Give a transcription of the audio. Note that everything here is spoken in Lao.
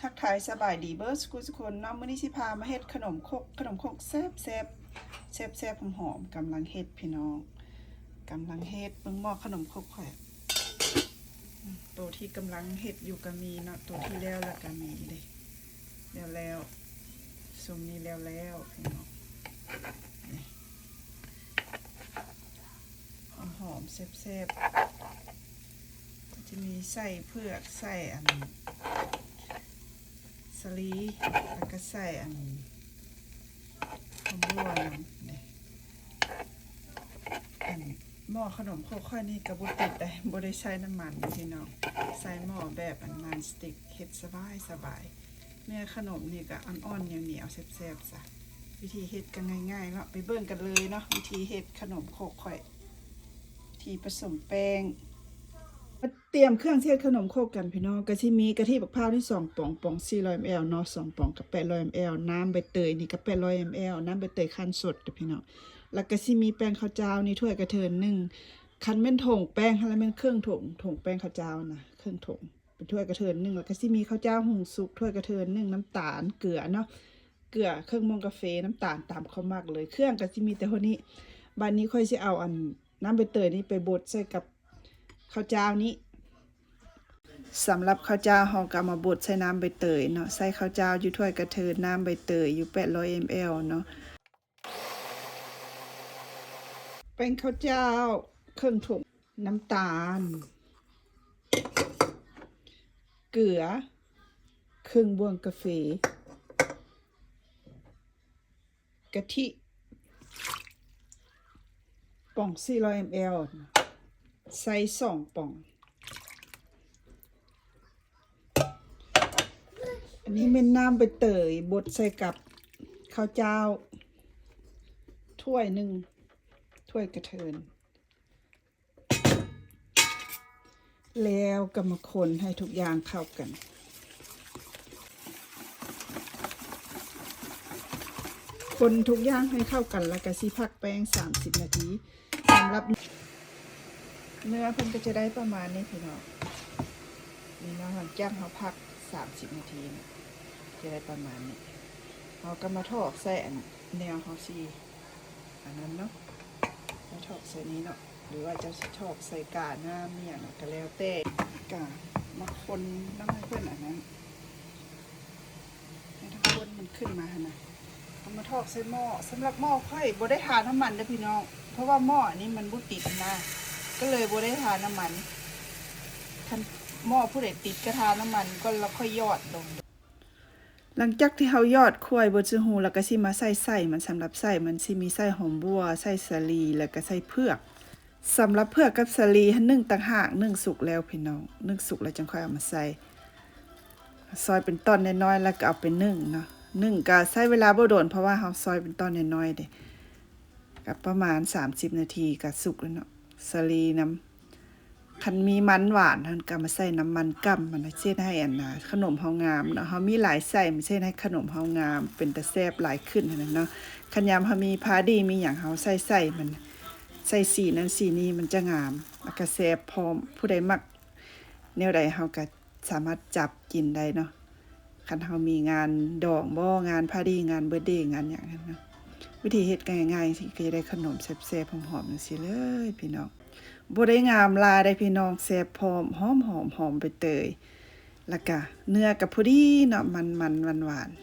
ທັກທາຍສະບາຍດີເບີດສູ່ຄົນເນາະ, ມື້ນີ້ຊິພາມາເຮັດຂະໜົມຄົກ, ຂະໜົມຄົກແຊບໆ ແຊບໆ ຫອມໆ ກຳລັງເຮັດພີ່ນ້ອງ, ກຳລັງເຮັດ. ເບິ່ງໝໍ້ຂະໜົມຄົກຂ້ອຍ, ໂຕທີ່ກຳລັງເຮັດຢູ່ກໍມີເນາະ, ໂຕທີ່ແລ້ວລະກໍມີເດ້. ແລ້ວໆ ຊຸມນີ້ແລ້ວໆ ພີ່ນ້ອງ. ນີ້ ຫອມໆ ແຊບໆ ກໍຈະມີໃສ່ເຜືອກ ໃສ່ອັນສາລີ ແລ້ວກໍໃສ່ອັນຫອມບົວນຳເດ້. ອັນໝໍ້ຂະໜົມຄົກຂ້ອຍນີ້ກໍບໍ່ຕິດໃດ, ບໍ່ໄດ້ໃຊ້ນ້ຳມັນພີ່ນ້ອງ, ໃຊ້ໝໍ້ແບບອັນນອນສະຕິກ ເຮັດສະບາຍໆ. ເນື້ອຂະໜົມນີ້ກໍອ່ອນໆ ໜຽວໆ ແຊບໆ ຊະ. ວິທີເຮັດກໍງ່າຍໆ ເນາະ, ໄປເບິ່ງກັນເລີຍເນາະ ວິທີເຮັດຂະໜົມຄົກຂ້ອຍ, ທີ່ປະສົມແປ້ງ. ມາຕຽມເຄື່ອງເຮັດຂະໜົມຄົກກັນພີ່ນ້ອງ, ກໍຊິມີກະທິບັກພ້າວນີ້ສອງປ໋ອງ, ປ໋ອງສີ່ຮ້ອຍເອັມແອລເນາະ, ສອງປ໋ອງກໍແປດຮ້ອຍເອັມແອລ, ນ້ຳໃບເຕີຍນີ້ກໍແປດຮ້ອຍເອັມແອລ, ນ້ຳໃບເຕີຍຂັ້ນສົດເດີພີ່ນ້ອງ. ແລ້ວກໍຊິມີແປ້ງເຂົ້າຈ້າວນີ້ຖ້ວຍກະເທີນໜຶ່ງ, ຄັນແມ່ນຖົງແປ້ງຫັ້ນລະແມ່ນເຄິ່ງຖົງ, ຖົງແປ້ງເຂົ້າຈ້າວນະ ເຄິ່ງຖົງ. ເປັນຖ້ວຍກະເທີນໜຶ່ງ, ແລ້ວກໍຊິມີເຂົ້າຈ້າວຫຸງສຸກຖ້ວຍກະເທີນໜຶ່ງ, ນ້ຳຕານ, ເກືອເນາະ, ເກືອ ເຄິ່ງໂມງກາເຟ, ນ້ຳຕານຕາມຄວາມມັກເລີຍ. ເຄື່ອງກໍຊິມີແຕ່ເທົ່ານີ້. ບາດນີ້ຂ້ອຍຊິເອົາອັນນ້ຳໃບເຕີຍນີ້ໄປບົດໃສ່ກັບເຂົ້າຈ້າວນີ້. ສຳລັບເຂົ້າຈ້າວເຮົາກໍເອົາມາບົດໃສ່ນ້ຳໃບເຕີຍເນາະ, ໃສ່ເຂົ້າຈ້າວຢູ່ຖ້ວຍກະເທີນ, ນ້ຳໃບເຕີຍຢູ່ແປດຮ້ອຍເອັມແອລເນາະ. ແປ້ງເຂົ້າຈ້າວເຄິ່ງຖົງ, ນ້ຳຕານ, ເກືອເຄິ່ງບ່ວງກາເຟ, ກະທິປ໋ອງສີ່ຮ້ອຍເອັມແອລ ໃສ່ສອງປ໋ອງ. ອັນນີ້ແມ່ນນ້ຳໃບເຕີຍບົດໃສ່ກັບເຂົ້າຈ້າວຖ້ວຍໜຶ່ງ, ຖ້ວຍກະເທີນ. ແລ້ວກໍມາຄົນໃຫ້ທຸກຢ່າງເຂົ້າກັນ, ຄົນທຸກຢ່າງໃຫ້ເຂົ້າກັນ ແລ້ວກໍຊິພັກແປ້ງສາມສິບນາທີ. ສຳລັບເນື້ອເພິ່ນກໍຈະໄດ້ປະມານນີ້ພີ່ນ້ອງ, ນີ້ເນາະ, ຫຼັງຈາກເຮົາພັກສາມສິບນາທີນີ້ ຈະໄດ້ປະມານນີ້. ເຮົາກໍມາຖອກໃສ່ອັນແນວເຮົາຊິ ອັນນັ້ນເນາະ, ມາຖອກໃສ່ນີ້ເນາະ, ຫຼືວ່າເຈົ້າຊິຖອກໃສ່ການ້ຳອີ່ຫຍັງກໍແລ້ວແຕ່, ກະມາຄົນນຳໃຫ້ເພິ່ນອັນນັ້ນ, ໃຫ້ທັງຄົນມັນຂຶ້ນມາຫັ້ນນະ, ເອົາມາຖອກໃສ່ໝໍ້. ສຳລັບໝໍ້ຂ້ອຍບໍ່ໄດ້ທານ້ຳມັນເດີພີ່ນ້ອງ, ເພາະວ່າໝໍ້ອັນນີ້ມັນບໍ່ຕິດນະ, ກໍເລີຍບໍ່ໄດ້ທານ້ຳມັນ. ຄັນໝໍ້ຜູ້ໃດຕິດກໍທານ້ຳມັນກ່ອນ ແລ້ວຄ່ອຍຢອດລົງ. ຫຼັງຈາກທີ່ເຮົາຢອດຂ້ວຍເບິດສູ່ຫູ ແລ້ວກໍຊິມາໃສ່ໄສ້ມັນ. ສຳລັບໄສ້ມັນຊິມີໄສ້ຫອມບົວ, ໄສ້ສາລີ ແລ້ວກໍໄສ້ເຜືອກ. ສຳລັບເຜືອກກັບສາລີຫັ້ນ ໜຶ້ງຕ່າງຫາກ, ໜຶ້ງສຸກແລ້ວພີ່ນ້ອງ, ໜຶ້ງສຸກແລ້ວຈັ່ງຄ່ອຍເອົາມາໃສ່. ຊອຍເປັນຕ່ອນນ້ອຍໆ ແລ້ວກໍເອົາໄປໜຶ້ງເນາະ, ໜຶ້ງກໍໃຊ້ເວລາບໍ່ດົນ ເພາະວ່າເຮົາຊອຍເປັນຕ່ອນນ້ອຍໆເດ້. ກໍປະມານສາມສິບນາທີກໍສຸກແລ້ວເນາະ, ສາລີນຳ. ຄັນມີມັນຫວານຫັ້ນ ກໍມາໃສ່ນ້ຳມັນກ້ຳ, ມັນຊິເຮັດໃຫ້ອັນນ່າ ຂະໜົມເຮົາງາມເນາະ, ເຮົາມີຫຼາຍໄສ້ ມັນຊິເຮັດໃຫ້ຂະໜົມເຮົາງາມ ເປັນຕາແຊບຫຼາຍຂຶ້ນຫັ້ນນະເນາະ. ຄັນຍາມເຮົາມີພາດີມີຫຍັງ ເຮົາໃສ່ໄສ້ມັນ ໃສ່ສີນັ້ນສີນີ້ ມັນຈະງາມ ແລ້ວກໍແຊບພ້ອມ. ຜູ້ໃດມັກແນວໃດ ເຮົາກໍສາມາດຈັບກິນໄດ້ເນາະ. ຄັນເຮົາມີງານດອງບໍ ງານພາດີ ງານເບີດເດ ງານຫຍັງຫັ້ນເນາະ, ວິທີເຮັດກໍງ່າຍໆ ຊິກໍຈະໄດ້ຂະໜົມແຊບໆ ຫອມໆ ຈັ່ງຊີ້ເລີຍພີ່ນ້ອງ. ບໍ່ໄດ້ງາມຫຼາຍເດ້ພີ່ນ້ອງ, ແຊບພ້ອມ ຫອມໆ ຫອມໃບເຕີຍ, ແລ້ວກະເນື້ອກະພໍດີເນາະ, ມັນໆ ຫວານໆ.